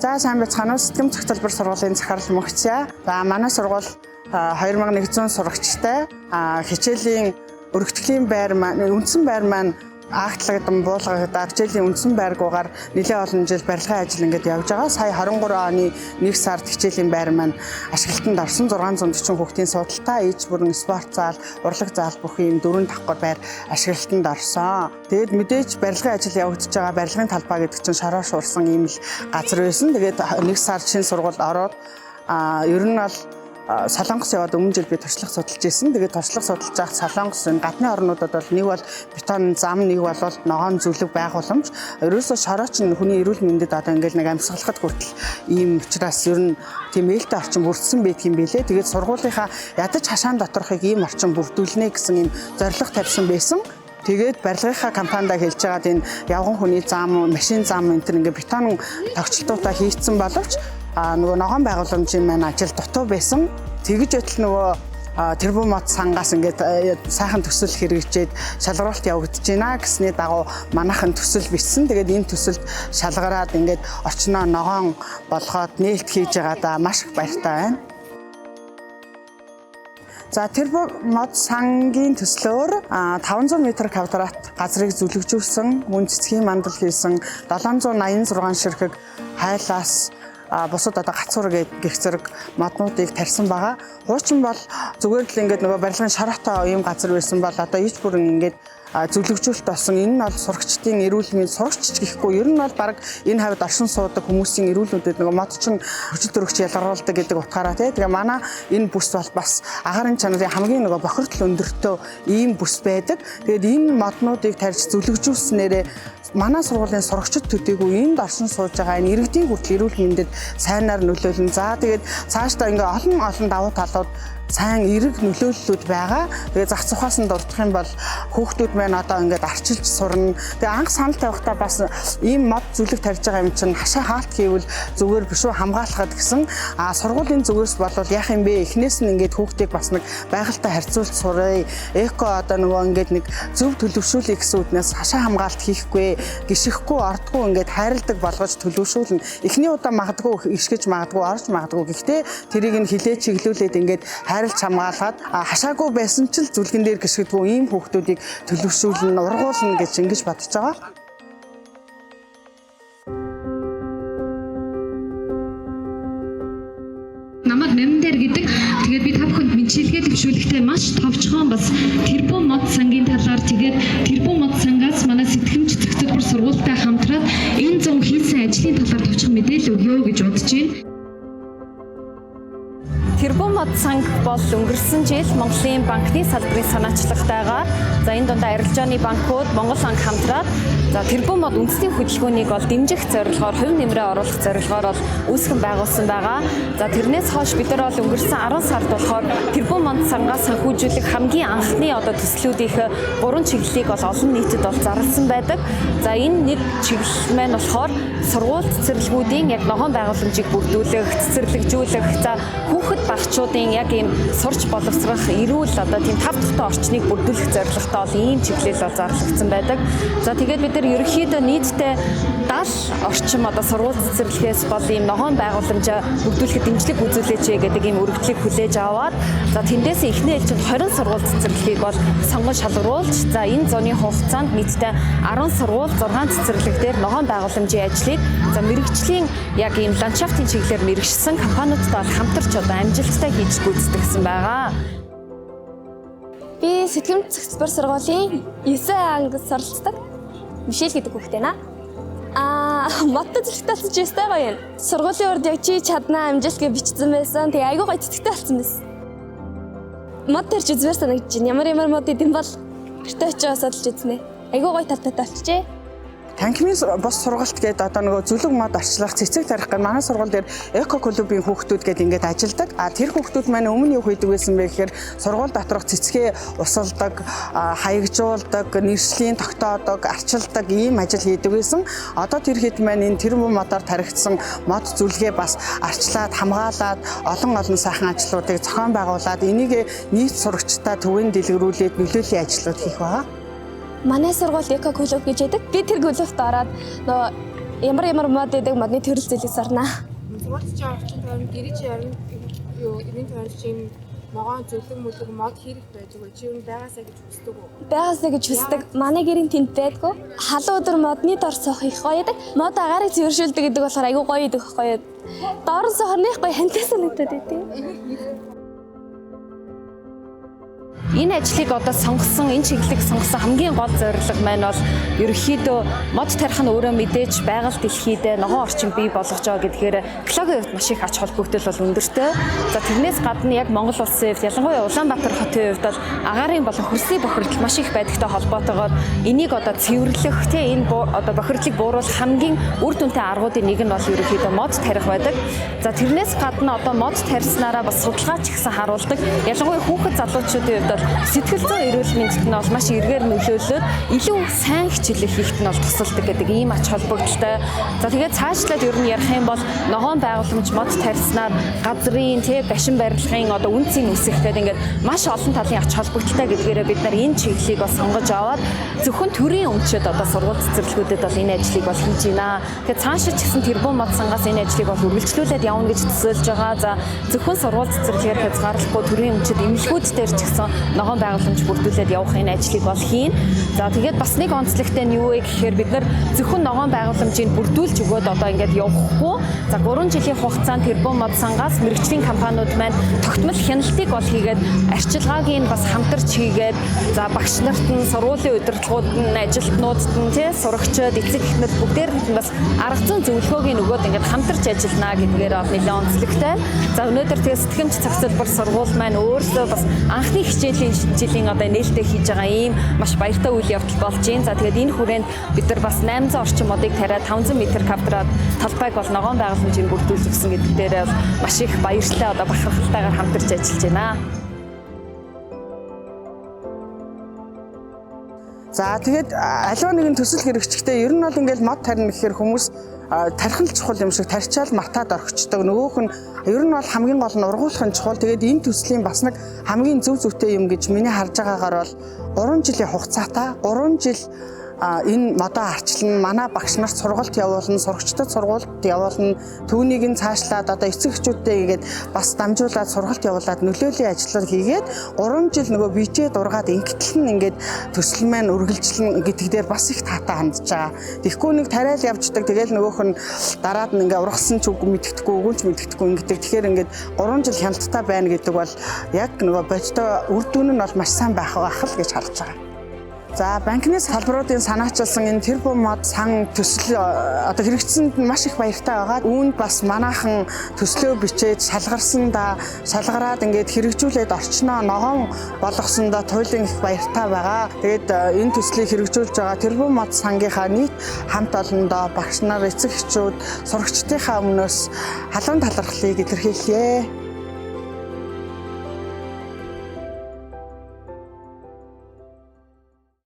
За сайн байцгаана уу? Сэтгэм цогцлбор сургуулийн захирал Мөнхцөө. За манай сургууль 2100 сурагчтай. Хичээлийн өргөтгөлийн байр маань үндсэн байр маань агтлагдан буулгагдаад хичээлийн үндсэн байргуугаар нэлээд олон жил барилгын ажил ингээд явж байгаа. Сая 23 оны 1 сард хичээлийн байр маань ашиглалтанд орсон. 640 хүүхдийн судалтай иж бүрэн спорт зал, урлаг зал бүх юм дөрвөн давхар байр ашиглалтанд орсон. Тэгээд мэдээж барилгын ажил явагдаж байгаа барилгын талбай гэдэг чинь шороо шуурсан ийм л газар байсан. Тэгээд 1 сард шинэ сургууль ороод ер нь бол Солонгос яваад өмнө жил би туршлага судалж ирсэн. Тэгээд туршлага судалж байхад Солонгос энэ гадны орнуудад бол нэг бол бетон зам, нэг бол ногоон зүлэг байгууламж. Ерөөсөө шороо чинь хүний эрүүл мэндэд одоо ингээл нэг амьсгалахад хүртэл ийм учраас ер нь тийм ээлтэй орчин бүрдсэн байдаг юм билэ. Тэгээд сургуулийнхаа ядаж хашаан доторхыг ийм орчин бүрдүүлнэ гэсэн ийм зорилго тавьсан байсан. Тэгээд барилгынхаа компанида хэлж байгаад энэ явган хүний зам, машин зам энэ төр ингээ бетон тогтчлтуудаа хийцэн боловч нөгөө ногоон байгууламжийн маань ажил дутуу байсан. Тэгэж байтал нөгөө тэрбум мод сангаас ингээд сайхан төсөл хэрэгжээд шалгаруулалт явагдаж байна гэсний дагуу манайхан төсөл бичсэн. Тэгээд энэ төсөлд шалгараад ингээд орчноо ногоон болгоод нээлт хийж байгаадаа маш их баяртай байна. За тэрбум мод сангийн төслөөр 500 м квадрат газрыг зүлэгжүүлсэн, мөн цэцгийн мандал хийсэн 786 ширхэг хайлаас бусад одоо гацуур гэх зэрэг моднуудыг тарьсан байгаа. Хуучин бол зүгээр л ингээд нөгөө барилгын шороотой ийм газар байсан бол одоо иж бүрэн ингээд зөвлөгжүүлэлт болсон. Энэ нь бол сурагчдын эрүүл мэнд, сурагч гэхгүй ер нь бол баг энэ хавьд оршин суудаг хүмүүсийн эрүүл мэндэд нөгөө мод чинь хүчил төрөгч ялгаруулдаг гэдэг утгаараа тий. Тэгээ манай энэ бүс бол бас агаарын чанарын хамгийн нөгөө бохирдол өндөртөө ийм бүс байдаг. Тэгээд энэ моднуудыг тарьж зөвлөгжүүлснээрээ манай сургуулийн сурагчид төдийгүй энд оршин сууж байгаа энэ иргэдийн хүртэл эрүүл мэндэд сайнаар нөлөөлнө. За тэгээд цаашдаа ингээ олон олон давуу талууд сайн эерэг нөлөөллүүд байгаа. Тэгээ зах зухаас нь дурдах юм бол хүүхдүүд маань одоо ингээд арчилж сурна. Тэгээ анх санал тавихтаа бас ийм мод зүлэг тарьж байгаа юм чинь хашаа хаалт хийвэл зүгээр биш үү хамгаалахад гэсэн. Сургуулийн зүгээс болвол яах юм бэ? Эхнээс нь ингээд хүүхдийг бас нэг байгальтай харьцуулж сурая. Эко одоо нөгөө ингээд нэг зөв төлөвшүүлэх гэсэн үднээс хашаа хамгаалт хийхгүй, гიშгэхгүй, ордгоо ингээд хайрладаг болгож төлөвшүүлнэ. Эхний удаа магадгүй ишгэж магадгүй орж магадгүй. Гэхдээ тэрийг нь хилээ чиглүүлээд ингээд хайрлж хамгаалаад хашаагүй байсан ч л зүлгэн дээр гიშгэдэггүй ийм хүүхдүүдийг төлөвшүүлнэ, ургуулна гэж ингэж бодож байгаа. Намайг Мэмдэр гэдэг. Тэгээд би та бүхэнд мэндчилгээ дэвшүүлэхдээ маш товчхон бас тэрбум мод сангийн талаар тэгээд тэрбум мод сангаас манай сэтгэмж цогцлбор сургуультай хамтраад энэ зун хийсэн ажлын талаар товчхон мэдээлэл өгье гэж бодож байна. Тэрбум мод санг бол өнгөрсөн жил Монголын банкны салбарын санаачлагтайгаар за энэ дундаа арилжааны банкуд Монгол банк хамтраад за тэрбум мод үндэсний хөдөлгөөнийг бол дэмжих зорилгоор хувь нэмрээ оруулах зорилгоор бол үүсгэн байгуулсан байгаа. За тэрнээс хойш бид нар бол өнгөрсөн 10 сард болохоор тэрбум мод сангаас санхүүжүүлэх хамгийн анхны одоо төслүүдийнх 3 чиглэлийг бол олон нийтэд бол зарласан байдаг. За энэ нэг чиглэл маань болохоор сургууль цэцэрлэгүүдийн яг ногоон байгууламжийг бүрдүүлэх, цэцэрлэгжүүлэх, за хүүхэд багчуудын яг ийм сурч боловсрох эрүүл одоо тийм тав тухтай орчныг бүрдүүлэх зорилготой бол ийм чиглэл бол зарлагдсан байдаг. За тэгээд бид нар ерөнхийдөө нийтдээ 70 орчим одоо сургууль цэцэрлэгээс бол ийм ногоон байгууламжаа бүрдүүлэхэд дэмжлэг үзүүлээч гэдэг ийм өргөдлийг хүлээж аваад за тэндээс эхний ээлжинд 20 сургууль цэцэрлэгийг бол сонгон шалгаруулж за энэ зуны хугацаанд нийтдээ 10 сургууль 6 цэцэрлэг дээр ногоон байгууламжийн ажлыг за мэрэгжлийн яг ийм ландшафтын чиглэлээр мэрэгшсэн компаниудтай бол хамтарч одоо амжилттай хийж гүйцэтгэсэн байгаа. Би сэтгэмж цогцлбор сургуулийн 9 ангид суралцдаг Мишель гэдэг хүүхдээ наа. Модтой зүлэгтэй болсон чи өстэй гоё юм. Сургуулийн урд яг чи чаднаа амжилт гэж бичсэн байсан. Тэгээ айгүй гоё цэцэгтэй болсон байсан. Мод тарьж үзмээр санагдаж байна. Ямар ямар мод идэм бол гэртээ очиж судалж үзнэ. Айгүй гоё талбайтай болчихжээ. Танхимын бус сургалт гэдэг одоо нөгөө зүлэг мод арчлах, цэцэг тарих гэх манай сургууль дээр эко клубын хүүхдүүд гэдэг ингээд ажилдаг. Тэр хүүхдүүд маань өмнө юу хийдэг байсан бэ гэхээр сургууль доторх цэцгээ усалдаг, хаягжуулдаг, нэршлийн тогтоодог, арчилдаг ийм ажил хийдэг байсан. Одоо тэр хэд маань энэ тэрбум модоор таригдсан мод зүлгээ бас арчлаад, хамгаалаад олон олон сайхан ажлуудыг зохион байгуулад энийг нийт сурагчдаа төвийн дэлгэрүүлээд нөлөөллийн ажлууд хийх байгаа. Манай сургуульд эко клуб гэж байдаг. Би тэр клубт ороод нөгөө Ямар ямар мод байдаг, модны төрөл зүйлийг сурнаа. Сургуульд чи орчин тойрон, гэрээ чи орон юу, эрийн тойронд чи юм могоон зүлэг мүлэг мод хэрэг байдаг вэ? Чи юу байгаасаа гэж хүсдэг үү? Байгаасаа гэж хүсдэг. Манай гэрийн тэнд байдгүй. Халуун өдөр модны дор суух их гоё байдаг. Мод агаарыг цэвэршүүлдэг гэдэг болохоор айгүй гоё байдаг байхгүй юу? Доор нь суухаар нэх гоё хантай санагдаад байдаг. Энэ ажлыг одоо сонгосон, энэ чиглэлийг сонгосон хамгийн гол зорилго маань бол ерөнхийдөө мод тарих нь өөрөө мэдээж байгаль дэлхийдээ ногоон орчин бий болгож байгаа гэдгээр экологийн хувьд маш их ач холбогдол бол өндөртэй. За, тэрнээс гадна яг Монгол улсын хувьд, ялангуяа Улаанбаатар хотын хувьд бол агаарын болон хөрсний бохирдол маш их байдагтай холбоотойгоор энийг одоо цэвэрлэх, тий, энэ одоо бохирдлыг бууруулах хамгийн үр дүнтэй аргуудын нэг нь бол ерөнхийдөө мод тарих байдаг. За, тэрнээс гадна одоо мод тарьснараа бас судалгаа ч гэсэн харуулдаг. Ялангуяа хүүхэд залуучуудын хувьд бол сэтгэл зүйн эрүүл мэндэд нь бол маш эргээр нөлөөлөөд илүү сайн хичээлээ хийхэд нь бол тусалдаг гэдэг ийм ач холбогдолтой. За, тэгээд цаашлаад ер нь ярих юм бол ногоон байгууламж мод тарьснаар газрын, тий, башин барилгын одоо үнцийг өсгөх гэдэг ингээд маш олон талын ач холбогдолтой гэдгээрээ бид нар энэ чиглэлийг бас сонгож аваад зөвхөн төрийн өмчөд одоо сургууль цэцэрлэгүүдэд бол энэ ажлыг бол хийж байна. Тэгээд цаашаа ч гэсэн тэрбум мод сангаас энэ ажлыг бол үргэлжлүүлээд явна гэж төсөөлж байгаа. За, зөвхөн сургууль цэцэрлэгээр хязгаарлахгүй төрийн өмчөд эмнэлгүүд дээр ч гэсэн ногоон байгууламж бүрдүүлээд явах энэ ажлыг бол хийнэ. За, тэгээд бас нэг онцлогтой нь юу вэ гэхээр бид нар зөвхөн ногоон байгууламжийг бүрдүүлж өгөөд одоо ингээд явахгүй. За, 3 жилийн хугацаанд тэрбум мод сангаас мэргэжлийн компаниуд маань тогтмол хяналтыг бол хийгээд, арчилгааг нь бас хамтарч хийгээд, за, багш нарт нь, сургуулийн удирдлагууд нь, ажилтнуудад нь, тий, сурагчид, эцэг эхнэр бүгдээр нь бас арга зүйн зөвлөгөөг нь өгөөд ингээд хамтарч ажиллана гэдгээр бол нэлээд онцлогтой. За, өнөөдөр тэгээ сэтгэмж зохицолбор сургууль маань өөрсдөө бас анхны хичээлийн жилийн одоо нээлттэй хийж байгаа ийм маш баяртай үйл явдал болж байна. За, тэгээд энэ хүрээнд бид нар бас 800 орчим модыг тариад 500 м квадрат талбайг бол ногоон байгууламжийг бүрдүүлж өгсөн гэдэг дээр бол маш их баяртай, одоо бахархалтайгаар хамтарч ажиллаж байна. За, тэгээд аливаа нэгэн төсөл хэрэгжихдээ ер нь бол ингээл мод тарина гэхээр хүмүүс тарих нь чухал юм шиг тарчаал мартаад орхичдог. Нөгөөх нь ер нь бол хамгийн гол нь ургуулах нь чухал. Тэгээд энэ төслийн бас нэг хамгийн зөв зөвтэй юм гэж миний харж байгаагаар бол 3 жилийн хугацаатай 3 жил энэ модоо арчилна, манай багш нарт сургалт явуулна, сурагчдад сургуульд явуулна, түүнийг нь цаашлаад одоо эцэг эхчүүдтэй ийгээд бас дамжуулаад сургалт явуулаад нөлөөлийн ажлыг хийгээд 3 жил нөгөө бичээ дургаад ингэтэл нь ингээд төсөл маань үргэлжлэн гэдэг дээр бас их таатай хандж байгаа. Тэгэхгүй нэг тариал явждаг, тэгэл нөгөөх нь дараад нь ингээ ургасан ч үгүй мэддэхгүй, үгүй ч мэддэхгүй ингэдэг. Тэгэхээр ингээд 3 жил хяналттай байна гэдэг бол яг нөгөө бодиттой үр дүн нь бол маш сайн байх байх л гэж харж байгаа. За, банкны салбаруудын санаачилсан энэ тэрбум мод сан төсөл одоо хэрэгжсэнд нь маш их баяртай байгаа. Үүнд бас манайхан төслөө бичээд шалгарсандаа, шалгараад ингээд хэрэгжүүлээд орчноо ногоон болгосондоо туйлын их баяртай байгаа. Тэгээд энэ төслийг хэрэгжүүлж байгаа тэрбум мод сангийнхаа нийт хамт олондоо багш нар, эцэг эхчүүд, сурагчдынхаа өмнөөс халуун талархлыг илэрхийлье.